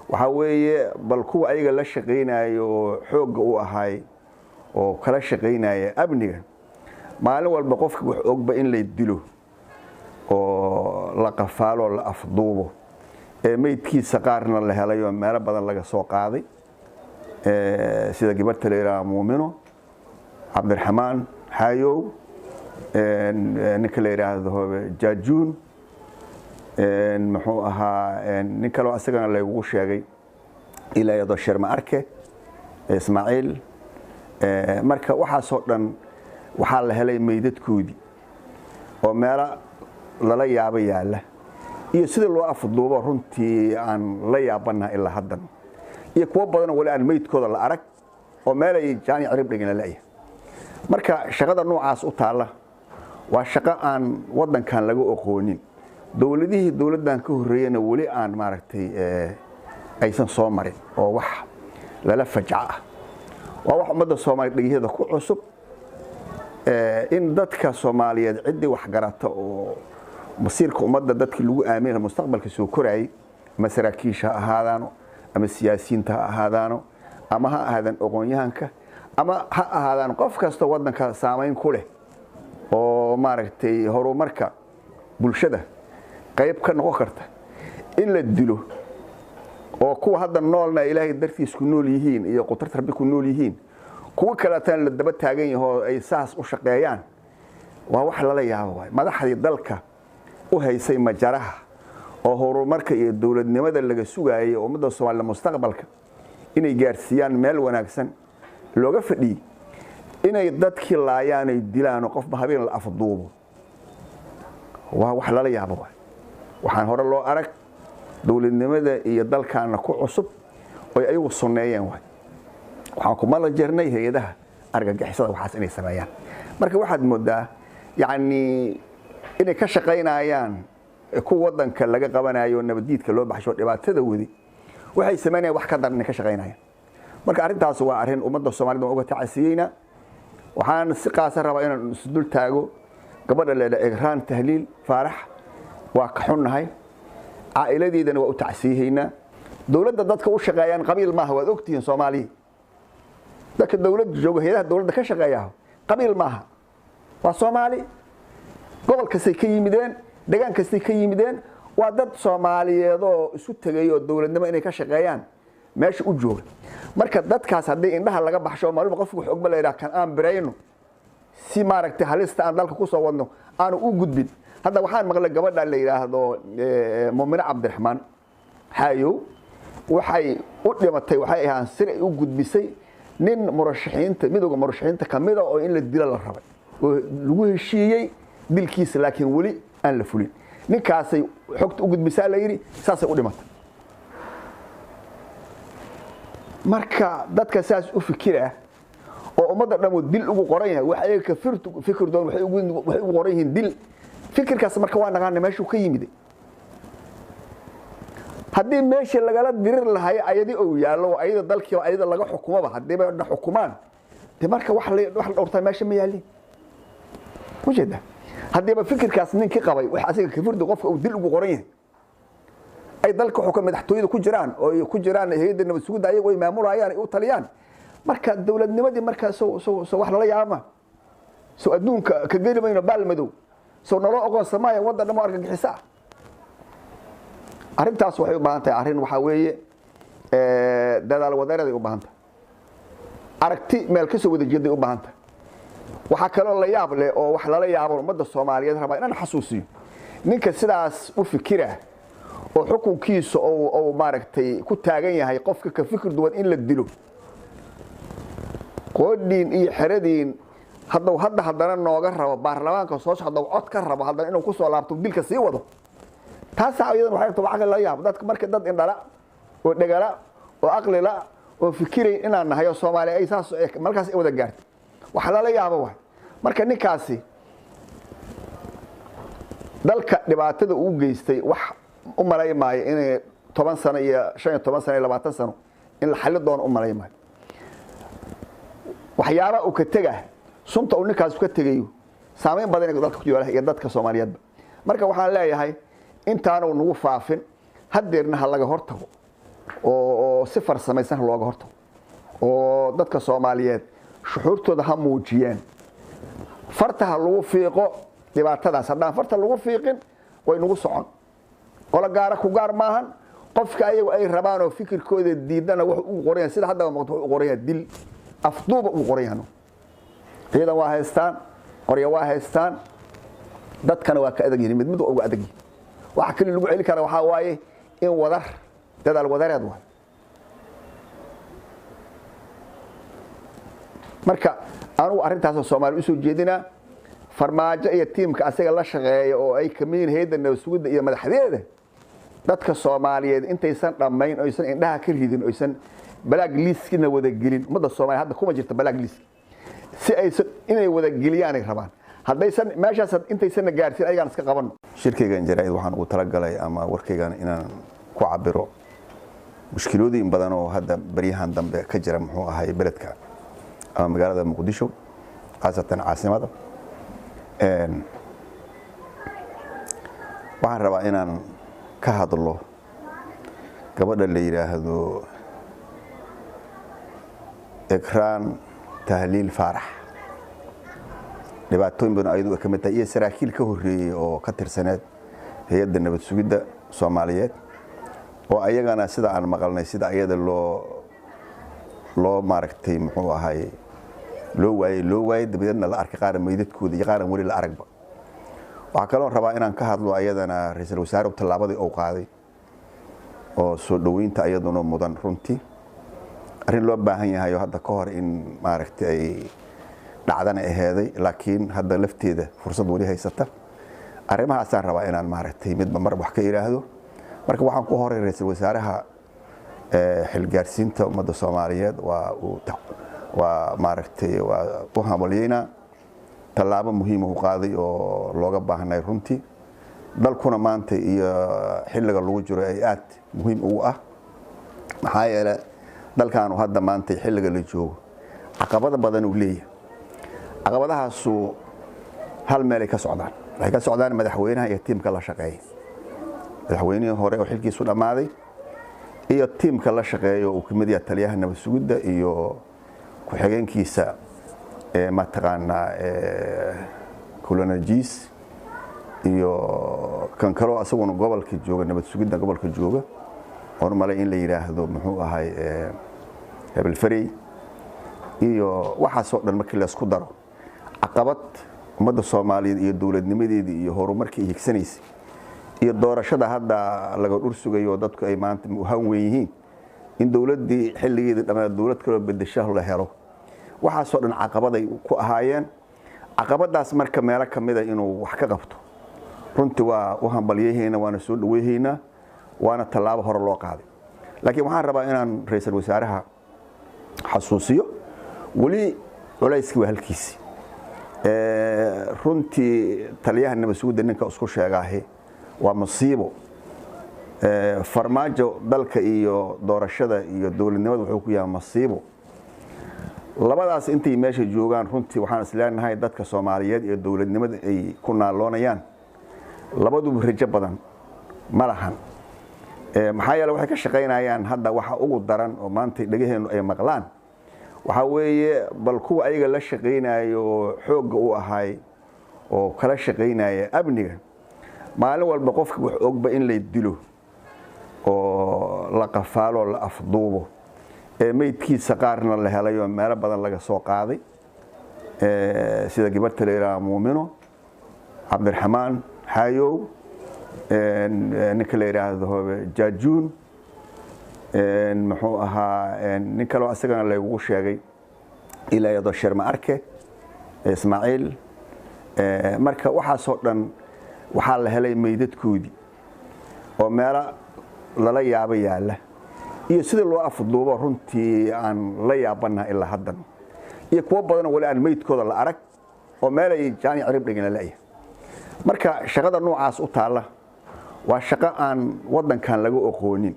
Waxaa weeye bal kuwa ayaga la shaqaynayo oo xoogga u ahay oo kala shaqaynaya amniga, maalin walba qofka wax ogba in la dilo oo la qafaalo, la afduubo, ee meydkiisa qaarna la helay oo meelo badan laga soo qaaday, sida gabarta la yidhaha Muumino Cabdiraxmaan Xaayow, ninka la yidhaahdo Jaajuun, muxuu ahaa nin kaloo isagana laygugu sheegay ilaa iyadoo Sherma Arke Ismaaciil. Marka waxaasoo dhan waxaa la helay meydadkoodii oo meelo lala yaabo yaalla, iyo sidii loo afduubo runtii aan la yaabanaha ilaa haddan, iyo kuwo badanoo wali aan meydkooda la arag oo meelay jaani cirib dhigin la leeyahay. Marka shaqada noocaas u taalla waa shaqo aan waddankan laga oqoonin, dowladihii dowladdan ka horreeyena weli aan maaragtay aysan soo marin, oo wax lala fajca ah, waa wax ummadda Soomaaliya dhegehyada ku cusub. In dadka Soomaaliyeed ciddii waxgarata oo masiirka ummadda dadkii lagu aaminaya mustaqbalka soo korayay, ama saraakiisha ha ahaadaano, ama siyaasiyiinta ha ahaadaano, ama ha ahaadaan aqoon-yahanka, ama ha ahaadaan qof kasta waddanka saamayn ku leh oo maaragtay horumarka bulshada qayb ka noqon karta, in la dilo oo kuwa hadda noolna Ilaahay dartiis ku nool yihiin iyo qudrad Rabbi ku nool yihiin, kuwa kaleetana la daba taagan yaho ay saas u shaqeeyaan, waa wax lala yaabo. Waay madaxdii dalka u haysay majaraha oo horumarka iyo dowladnimada laga sugaayay oo ummadda Soomaaliya mustaqbalka inay gaarsiiyaan meel wanaagsan looga fadhiyey, inay dadkii laayaan ay dilaan oo qofba habeen la afduubo, waa wax lala yaabo. Waay waxaan hore loo arag dowladnimada iyo dalkaana ku cusub oy ayagu sunneeyeen. Waay waxaan ku mala jirnay hay-adaha argagixisada waxaas inay sameeyaan. Marka waxaad moodaa yacni inay ka shaqaynayaan kuwa waddanka laga qabanayo nabadiidka loo baxsho dhibaatada wadi, waxay sameynayaan wax ka daran inay ka shaqaynayaan. Marka arrintaas waa arrin ummadda Soomaalida waan uga tacasiyeynaa. Waxaan si qaasa rabaa inaan isdul taago gabadha leedha Igraan Tahliil Faarax. Waa ka xunnahay, caa'iladeedana waa u tacsiyeynaa. Dowladda dadka u shaqeeyaan qabiil maaha, waad ogtihiin Soomaaliya. Dadka dowladda jooga, hay'adaha dowladda ka shaqeeya, qabiil maaha, waa Soomaali, gobol kastay ka yimideen, degaan kastay ka yimideen, waa dad Soomaaliyeed oo isu tegay oo dowladnimo inay ka shaqeeyaan meesha u jooga. Marka dadkaas haddii indhaha laga baxsho, maalmo qofku wax ogba la yidhaha kan aan birayno si maaragtay halista aan dalka kusoo wadno aanu u gudbin. Hadda waxaan maqlay gabadha la yidhaahdo Muumine Cabdiraxmaan Xaayow waxay u dhimatay, waxay ahaan sir ay u gudbisay nin murashaxiinta midowga murashaxiinta kamida oo in la dilo la rabay oo lagu heshiiyey dilkiisa, laakiin weli aan la fulin. Ninkaasay xogta u gudbisaa la yidhi, saasay u dhimatay. Marka dadka saas u fikira oo ummadda dhan uu dil ugu qoran yahay, wax ayaga ka fikir doon waxay ugu qoran yihiin dil fikirkaas. Marka waa naqaana meeshuu ka yimid. Haddii meeshii lagala dirir lahay ayadii uu yaallo, ayada dalkii ayada laga xukumoba, haddiiba dhan xukumaan de, marka wax la dhowrtaa meesha ma yaalin ujeeda. Haddiiba fikirkaas ninkii qabay wax asiga kafirdu qofka uu dil ugu qoran yahay ay dalka xukun madaxtooyada ku jiraan oo ay ku jiraan hay'adda nabad sugidda ayagu ay maamulayaan ay u taliyaan, marka dowladnimadii markaa soo soo soo wax lala yaabama, soo adduunka ka geli mayno baal madow, soo naloo oqoonsamaya waddan dhan oo argagixisa ah. Arrintaas waxay u baahan tahay arrin waxaa weeye dadaal wadareeday u baahan tahay, aragti meel ka soo wada jeeday u baahan tahay. Waxaa kaloo la yaab leh oo wax lala yaabo ummadda Soomaaliyeed rabaa inaan xasuusiyo, ninka sidaas u fikira oo xukunkiisa oo maaragtay ku taagan yahay qofka ka fikir duwan in la dilo, qoodhiin iyo xeradiin haddau hadda haddana nooga rabo baarlamaanka soo socda cod ka rabo haddana inuu kusoo laabto dilka sii wado, taasaa iyadan waxay tahay aqli la yaabo dadka. Marka dad indhala oo dhegala oo aqlila oo fikiray inaan nahay oo Soomaaliya ay saas markaas ay wada gaartay, wax lala yaabo waay. Marka ninkaasi dalka dhibaatada uu geystay wax u malay maayo inay 10 sano iyo 15 sano iyo 20 sano in la xalli doono u malay maayo. Waxyaabaha uu ka tega, sunta uu ninkaas ka tegayo saameyn badan ee dadka ku yaala iyo dadka Soomaaliyeedba. Marka waxaan leeyahay intaanu nagu faafin haddeerna ha laga hortago. Oo si farsamaysan looga hortago, oo dadka Soomaaliyeed shuxuurtooda ha muujiyeen, farta ha lagu fiiqo dhibaatadaas. Haddaan farta lagu fiiqin, way nagu socon. Qolo gaara ku gaar maahan. Qofka ayagu ay rabaan oo fikirkooda diidana wuxuu ugu qoran yahay, sida haddaba muuqato, wuxuu u qoran yahay dil, afduuba uu qoran yahay. Ciidan waa haystaan, qoryo waa haystaan, dadkana waa ka adag yihiin, mid mid waa uga adag yihiin. Waxa kali lagu celi kara waxaa waaye in wadar dadaal wadareed waay. Marka anugu arrintaasoo Soomaali usoo jeedinaa, Farmaajo iyo tiimka asaga la shaqeeya oo ay kamid yihiin hay'adda nabad sugidda iyo madaxdeeda, dadka Soomaaliyeed intaysan dhammayn, oysan indhaha ka ridin, oysan black listkina wada gelin. Ummadda Soomaaliya hadda kuma jirta black list, si aysan inay wada geliyaanay rabaan. Haddaysan meeshaas intaysanna gaarsiin, ayagaan iska qabanno. Shirkaygan jaraa'id waxaan ugu talagalay ama warkaygan inaan ku cabiro mushkilooyin badan oo hadda baryahan dambe ka jira, muxuu ahay, beledka ama magaalada Muqdisho, khaasatan caasimada. Waxaan rabaa inaan ka hadlo gabadha la yidhaahdo Ikraan Tahliil Faarax, dhibaatooyin badan ayadu ay ka mid tahay, iyo saraakiil ka horreeyey oo ka tirsaneed hay-adda nabad sugidda Soomaaliyeed, oo ayagana sida aan maqalnay, sida ayada loo maaragtay, muxuu ahay, loo waayey, dabadeedna la arkay qaar meydadkooda iyo qaaran weli la aragba. Waxaa kaloo rabaa inaan ka hadlo ayadana ra-iisul wasaare tallaabadii uu qaaday oo soo dhoweynta ayaduna mudan. Runtii arrin loo baahan yahay oo hadda ka hor in maaragtay ay dhacdana aheeday, laakiin hadda lafteeda fursad weli haysata. Arrimahaasaan rabaa inaan maaragtay midba mar wax ka idhaahdo. Marka waxaan ku horay ra-iisul wasaaraha xilgaarsiinta ummadda Soomaaliyeed waa maaragtay waa u hambalyeynaa. Tallaabo muhiima u qaaday oo looga baahnay runtii, dalkuna maanta iyo xilliga lagu jiro ay aad muhiim ugu ah, maxaa yeele dalkaanu hadda maanta xilliga la joogo caqabado badan uu leeyahay. Caqabadahaasu hal meelay ka socdaan, waxay ka socdaan madaxweynaha iyo tiimka la shaqeeya, madaxweynihii hore oo xilkiisu dhammaaday iyo tiimka la shaqeeya oo uu ka mid yahay taliyaha nabad sugidda iyo ku-xigeenkiisa, mataqaanaa, colonel Jiis, iyo kan kaloo asaguna gobolka jooga, nabad sugidda gobolka jooga, oon malay in la yidhaahdo, muxuu ahay, hebel farey. Iyo waxaasoo dhan markii laysku daro, caqabad ummadda Soomaaliyeed iyo dowladnimadeedii iyo horumarkii higsanaysay iyo doorashada hadda laga dhur sugayo, dadku ay maanta muhan weyn yihiin in dowladdii xilligeedii dhammaad dowlad kaloo bedesha la helo, waxaasoo dhan caqabaday ku ahaayeen. Caqabadaas marka meelo ka mida inuu wax ka qabto runtii waa u hambalyayhaynaa, waana soo dhaweyhaynaa, waana tallaabo hore loo qaaday. Laakiin waxaan rabaa inaan ra-iisul wasaaraha xasuusiyo weli culayskii waa halkiisi. Runtii taliyaha nabad sugidda ninka isku sheegaahi waa masiibo. Farmaajo dalka iyo doorashada iyo dowladnimada wuxuu ku yahay masiibo. Labadaas intay meesha joogaan, runtii waxaan is leenahay dadka Soomaaliyeed iyo dowladnimada ay ku naaloonayaan labaduba rajo badan ma lahan, maxaa yeele waxay ka shaqaynayaan hadda waxa ugu daran oo maanta dhegaheennu ay maqlaan waxaa weeye bal kuwa ayaga la shaqaynayo oo xoogga u ahay oo kala shaqaynaya amniga, maalin walba qofka wax ogba in la dilo oo la qafaalo, la afduubo, ee meydkiisa qaarna la helay oo meelo badan laga soo qaaday, sida gabarta la yidhaha Muumino Cabdiraxmaan Xaayow, ninka la yidhaahdo Jaajuun, muxuu ahaa, nin kaloo isagana laygugu sheegay ilaa yado Sherma Arke Ismaaciil. Marka waxaasoo dhan waxaa la helay meydadkoodii oo meelo lala yaabo yaalla, iyo sida loo afduubo runtii aan la yaabanaha ilaa haddan, iyo kuwo badanoo weli aan meydkooda la arag oo meelay jaani cirib dhigina la'yahay. Marka shaqada noocaas u taalla waa shaqo aan waddankan laga oqoonin,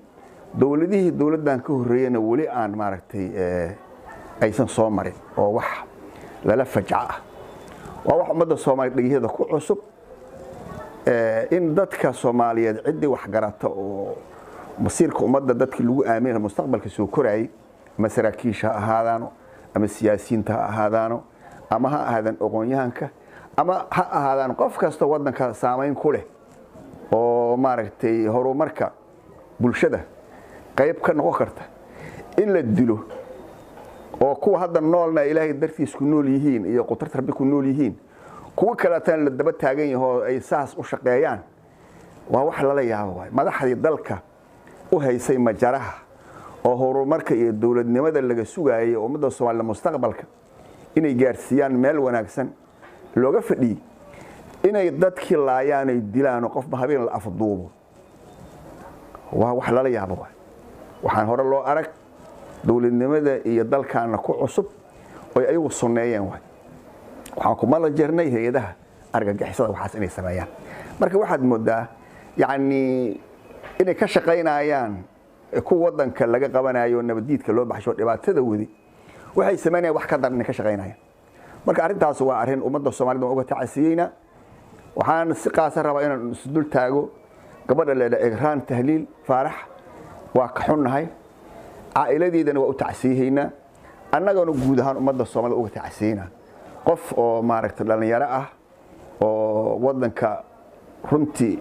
dowladihii dowladdan ka horreeyena weli aan maaragtay aysan soo marin, oo wax lala fajaco ah, waa wax ummadda Soomaaliya dhegaheeda ku cusub. In dadka Soomaaliyeed ciddii wax garata oo Masiirka ummadda dadkii lagu aaminay mustaqbalka soo korayay, ama saraakiisha ha ahaadaano, ama siyaasiyiinta ha ahaadaano, ama ha ahaadaan aqoon-yahanka, ama ha ahaadaan qof kasta waddanka saamayn ku leh oo maaragtay horumarka bulshada qayb ka noqon karta, in la dilo oo kuwa hadda noolna Ilaahay dartiis ku nool yihiin iyo qudrad Rabbi ku nool yihiin, kuwa kaleetana la daba taagan yaho ay saas u shaqeeyaan, waa wax lala yaabo waay. Madaxdii dalka u haysay majaraha oo horumarka iyo dowladnimada laga sugaayay ummadda Soomaaliya mustaqbalka inay gaarsiiyaan meel wanaagsan looga fadhiyey, inay dadkii laayaan ay dilaan oo qofba habeen la afduubo, waa wax lala yaabo waay. Waxaan hore loo arag dowladnimada iyo dalkaana ku cusub oy ayagu sunneeyeen waay. Waxaan ku mala jirnay hay-adaha argagixisada waxaas inay sameeyaan. Marka waxaad moodaa yacni inay ka shaqaynayaan kuwa waddanka laga qabanayo nabadiidka loo baxsho dhibaatada wadi, waxay sameynayaan wax ka daran inay ka shaqaynayaan. Marka arrintaas waa arrin ummadda Soomaalida waan uga tacasiyeynaa. Waxaan si qaasa rabaa inaan isdul taago gabadha leedha Igraan Tahliil Faarax. Waa ka xunnahay, caa'iladeedana waa u tacsiyeynaa, annagana guud ahaan ummadda Soomaalida uga tacsiyeynaa. Qof oo maaragtay dhalinyaro ah oo waddanka runtii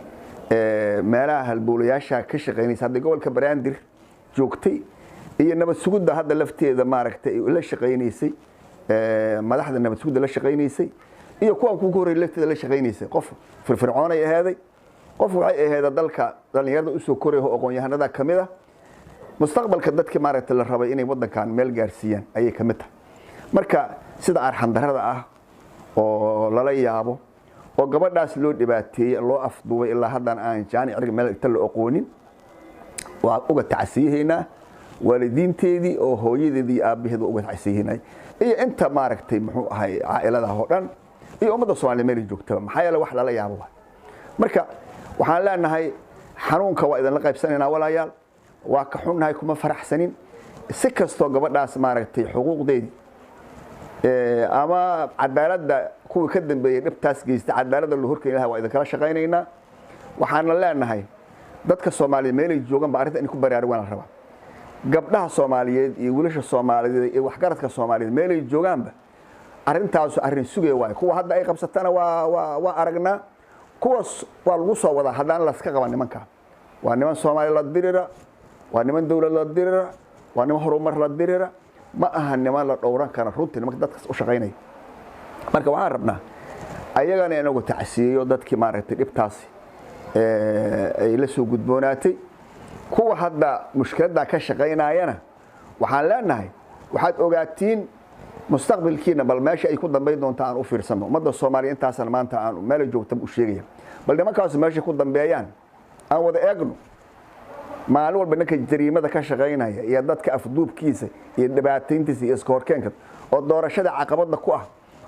meelaha halbowlayaasha ka shaqaynaysa, hadda gobolka Banaadir joogtay iyo nabad sugidda hadda lafteeda maaragtay la shaqaynaysay, madaxda nabad sugidda la shaqaynaysay iyo kuwan kugu horreeyay lafteeda la shaqaynaysay, qof firfircoon ay ahaaday, qof waxay ahayd dalka dhalinyarada usoo koraya oo aqoon-yahanada ka mid ah, mustaqbalka dadkii maaragtay la rabay inay waddankan meel gaarsiiyaan ayay ka mid tahay. Marka sida arxan darrada ah oo lala yaabo oo gabadhaas loo dhibaateeyey, loo afduubay, ilaa haddana aan jaani cirga meel inta la aqoonin, waa uga tacsiyeynaa waalidiinteedii oo hooyadeedii iyo aabbaheed waa uga tacsiyeynay, iyo inta maaragtay muxuu ahay caa'iladaha oo dhan iyo ummadda Soomaaliya meel joogtaba. Maxaa yeelay wax lala yaabo waay. Marka waxaan leenahay xanuunka waa idinla qaybsanaynaa walaayaal, waa ka xunnahay, kuma faraxsanin. Si kastoo gabadhaas maaragtay xuquuqdeedii ama cadaaladda kuwii ka dambeeyey dhibtaas geystay cadaaladda loo horkeeni lahaa waa idinkala shaqaynaynaa. Waxaana leenahay dadka Soomaaliyeed meelay joogan ba arrinta inay ku baraarugaan la rabaa. Gabdhaha Soomaaliyeed iyo wiilasha Soomaaliyeed iyo waxgaradka Soomaaliyeed meelay joogaanba arrintaasu arrin sugaya waaye. Kuwa hadda ay qabsatana waa aragnaa, kuwaas waa lagu soo wadaa haddaan laska qaban nimanka. Waa niman Soomaali la dirira, waa niman dowlad la dirira, waa niman horumar la dirira, ma aha niman la dhowran kara runtii nimanka dadkaas u shaqaynaya. Marka waxaan rabnaa ayagana inagu tacsiyeeyo dadkii maaragtay dhibtaasi ay la soo gudboonaatay. Kuwa hadda mushkiladda ka shaqaynayana waxaan leenahay waxaad ogaatiin mustaqbalkiina bal meesha ay ku dambayn doonta aan u fiirsano. Ummadda Soomaaliya intaasan maanta aan meel joogta u sheegaya, bal nimankaas meesha ku dambeeyaan aan wada eegno. Maalin walba ninka jariimada ka shaqaynaya iyo dadka afduubkiisa iyo dhibaatayntiisa iyo iska horkeenka oo doorashada caqabadda ku ah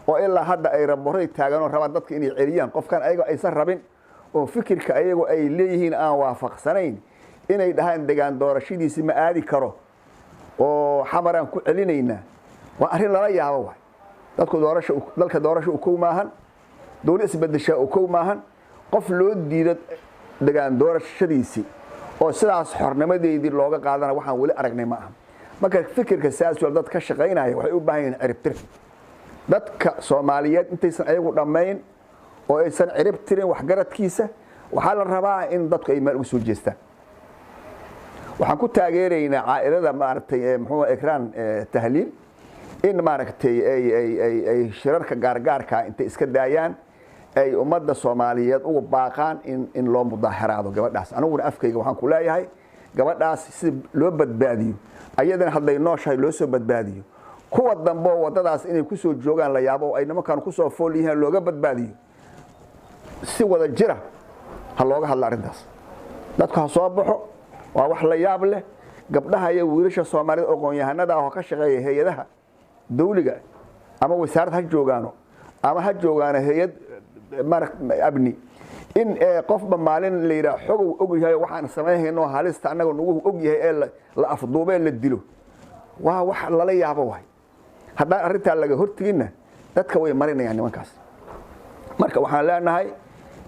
oo ilaa hadda ay raboray taagan oo rabaan dadka inay celiyaan qofkan ayaga aysan rabin oo fikirka ayagu ay leeyihiin aan waafaqsanayn, inay dhahaan degaan doorashadiisi ma aadi karo oo xamaraan ku celinaynaa, waa arrin lala yaabo waay. Dadku doorasho, dalka doorasho u kow maahan, dowlad isbedeshaa u kow maahan. Qof loo diido degaan doorashadiisii oo sidaas xornimadeedii looga qaadana waxaan weli aragnay ma aha. Marka fikirka saas oo dad ka shaqaynaya waxay u baahan yihiin ciribtir. Dadka Soomaaliyeed intaysan ayagu dhammayn oo aysan cirib tirin waxgaradkiisa, waxaa la rabaa in dadku ay meel uga soo jeestaan. Waxaan ku taageeraynaa caa'ilada maaragtay muxuu Ikraan Tahliil in maaragtay ay shirarka gaargaarka intay iska daayaan ay ummadda Soomaaliyeed ugu baaqaan in loo mudaaharaado gabadhaas. Aniguna afkayga waxaan ku leeyahay gabadhaas si loo badbaadiyo, ayadana hadday nooshahay loo soo badbaadiyo, kuwa dambe oo waddadaas inay ku soo joogaan la yaabo oo ay nimankan ku soo fool yihiin looga badbaadiyo, si wada jira ha looga hadla arrintaas. Dadku ha soo baxo, waa wax la yaab leh. Gabdhaha iyo wiilasha Soomaalida aqoon-yahanada ah oo ka shaqeeya hay-adaha dawliga ama wasaarad ha joogaano ama ha joogaano hay-ad abni, in qofba maalin la yidhaah xogow og yahay waxaan samaynayno halista annaga nagu og yahay ee la afduubee la dilo, waa wax lala yaabo waay. Haddaan arrintaa laga horteginna dadka way marinayaan nimankaas. Marka waxaan leenahay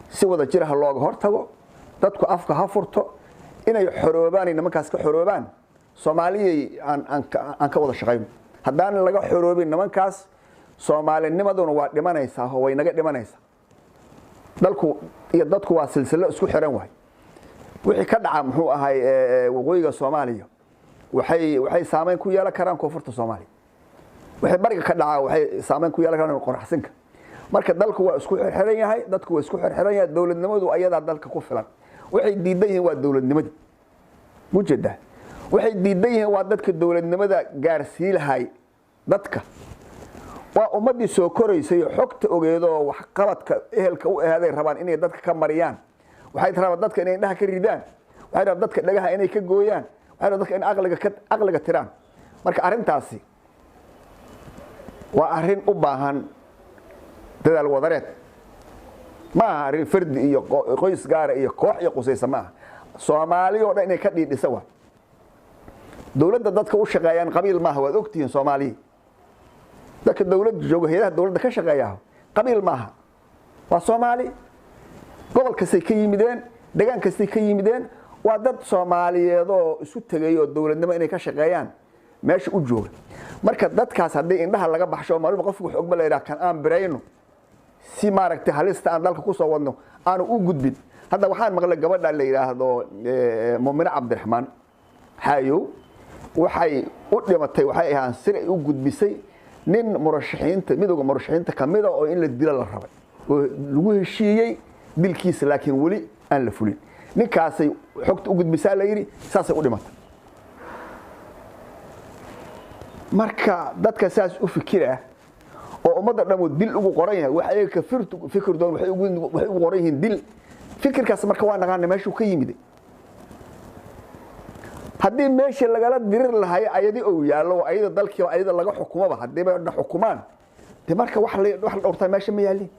si wada jir ha looga hortago, dadku afka ha furto, Inay xoroobaan, nimankaas ka xoroobaan, Soomaaliyay aan ka wada shaqayno. Haddaan laga xoroobin nimankaas, Soomaalinimaduna waa dhimanaysaa oo way naga dhimanaysaa. Dalku iyo dadku waa silsilo isku xiran waay. Wixii ka dhaca muxuu ahay waqooyiga Soomaaliya waxay saameyn ku yeelan karaan koonfurta Soomaaliya, wixii bariga ka dhaca waxay saameyn ku yeelan karaan qoraxsinka. Marka dalku waa isku xirxiran yahay, dadku waa isku xirxiran yahay, dowladnimadu ayadaa dalka ku filan. Waxay diidan yihiin waa dowladnimadii mujeda, waxay diidan yihiin waa dadka dowladnimada gaarsii lahay. Dadka waa ummaddii soo koraysay oo xogta ogeedoo waxqabadka ehelka u ahaaday rabaan inay dadka ka mariyaan. Waxay rabaan dadka inay indhaha ka ridaan, waxay rabaan dadka dhagaha inay ka gooyaan, waxay rabaan dadka in aqliga tiraan. Marka arrintaasi waa arrin u baahan dadaal wadareed. Ma aha arrin fardi iyo qoys gaara iyo koox iyo qusaysa, ma aha. Soomaali oo dhan inay ka dhiidhisa waa dowladda. Dadka u shaqeeyaan qabiil maaha, waad ogtihiin Soomaaliya. Dadka dowladda jooga, hay'adaha dowladda ka shaqeeya, qabiil maaha, waa Soomaali. Gobol kastay ka yimideen, degaan kastay ka yimideen, waa dad Soomaaliyeed oo isu tegay oo dowladnimo inay ka shaqeeyaan meesha u jooga. Marka dadkaas haddii indhaha laga baxsho, maalmo qofku wax ogba la yidhaha kan aan birayno si maaragtay halista aan dalka kusoo wadno aanu u gudbin. Hadda waxaan maqlay gabadha la yidhaahdo Muumine Cabdiraxmaan Xaayow waxay u dhimatay, waxay ahaan sir ay u gudbisay nin murashaxiinta midowga murashaxiinta kamida oo in la dilo la rabay oo lagu heshiiyey dilkiisa, laakiin weli aan la fulin. Ninkaasay xogta u gudbisaa la yidhi, saasay u dhimatay. Marka dadka saas u fikira oo ummadda dhan uu dil ugu qoran yahay, wax ayaga ka fikir doon waxay ugu qoran yihiin dil. Fikirkaas marka waa naqaana meeshuu ka yimid. Haddii meeshii lagala dirir lahay ayadii uu yaallo, ayada dalkii ayada laga xukumoba, haddiiba dhan xukumaan de, marka wax la dhowrtaa meesha ma yaalin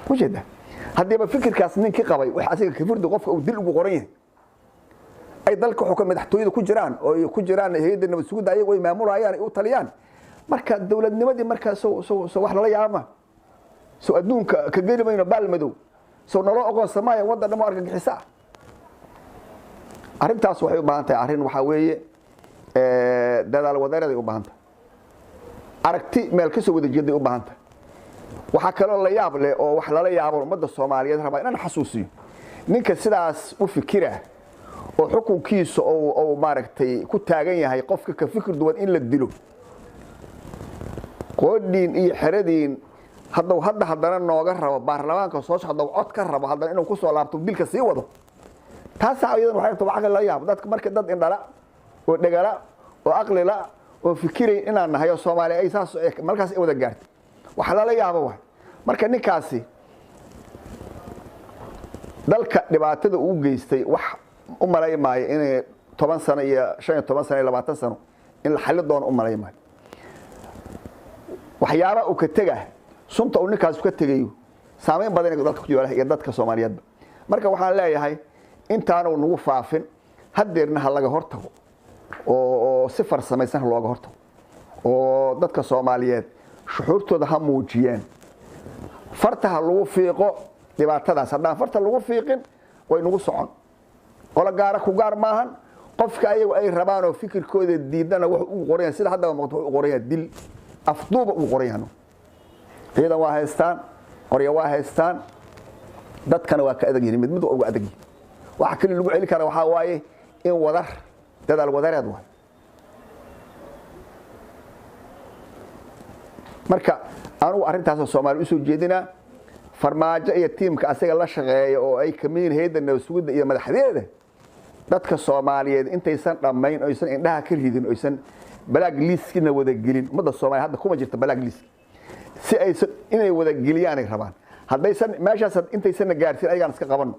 ujeeda. Haddiiba fikirkaas ninkii qabay wax asiga kafirdu qofka uu dil ugu qoran yahay ay dalka xukun madaxtooyada ku jiraan oo ay ku jiraan hay'adda nabad sugidda, ayagu ay maamulayaan, ay u taliyaan. Marka dowladnimadii markaa soo wax lala yaabama, soo adduunka ka geli mayno baal madow, soo naloo oqoonsamaayo waddan dhan oo argagixisa ah. Arrintaas waxay u baahan tahay arrin waxaa weeye dadaal wadareeday u baahan tahay, aragti meel ka soo wada jeeday u baahan tahay. Waxaa kaloo la yaab leh oo wax lala yaabo ummadda Soomaaliyeed rabaa inaan xasuusiyo, ninka sidaas u fikira oo xukunkiisa oo maaragtay ku taagan yahay qofka ka fikir duwan in la dilo, qoodhiin iyo xeradiin, haddau hadda haddana nooga rabo baarlamaanka soo socda cod ka rabo haddana inuu kusoo laabto dilka sii wado, taasaa iyadan waxay rabtaa caqli la yaabo dadka. Marka dad indhala oo dhegala oo aqlila oo fikiray inaan nahay oo Soomaaliya ay saas markaas ay wada gaartay, wax lala yaabo waay. Marka ninkaasi dalka dhibaatada uu geystay wax u malay maayo inay 10 sano iyo 15 sano iyo 20 sano in la xalli doono u malay maayo. Waxyaaba uu ka tega, sunta uu ninkaas ka tegayo saameyn badan ee dalka ku yeelay iyo dadka Soomaaliyeedba. Marka waxaan leeyahay intaanu nagu faafin haddeerna ha laga hortago oo si farsamaysan looga hortago, oo dadka Soomaaliyeed shuxuurtooda ha muujiyeen, farta ha lagu fiiqo dhibaatadaas. Haddaan farta lagu fiiqin way nagu socon. Qolo gaara ku gaar maahan, qofka ayagu ay rabaan oo fikirkooda diidana wuxuu ugu qoran yahay, sida haddaba muuqato, wuxuu u qoran yahay dil afduuba ugu qoran yahay. Ciidan waa haystaan, qoryo waa haystaan, dadkana waa ka adag yihiin, mid mid waa uga adag yihiin. Waxa kali lagu celi kara waxaa waaye in wadar dadaal wadareed waay. Marka anugu arrintaasoo Soomaali usoo jeedinaa, Farmaajo iyo tiimka asaga la shaqeeya oo ay kamid yihiin hay'adda nabad sugidda iyo madaxdeeda, dadka Soomaaliyeed intaysan dhammayn, oysan indhaha ka ridin, oysan balaag liiskina wada gelin. Ummadda Soomaaliya hadda kuma jirta balaag liisk, si aysan inay wada geliyaanay rabaan. Haddaysan meeshaas intaysanna gaarsiin ayagaan iska qabanno.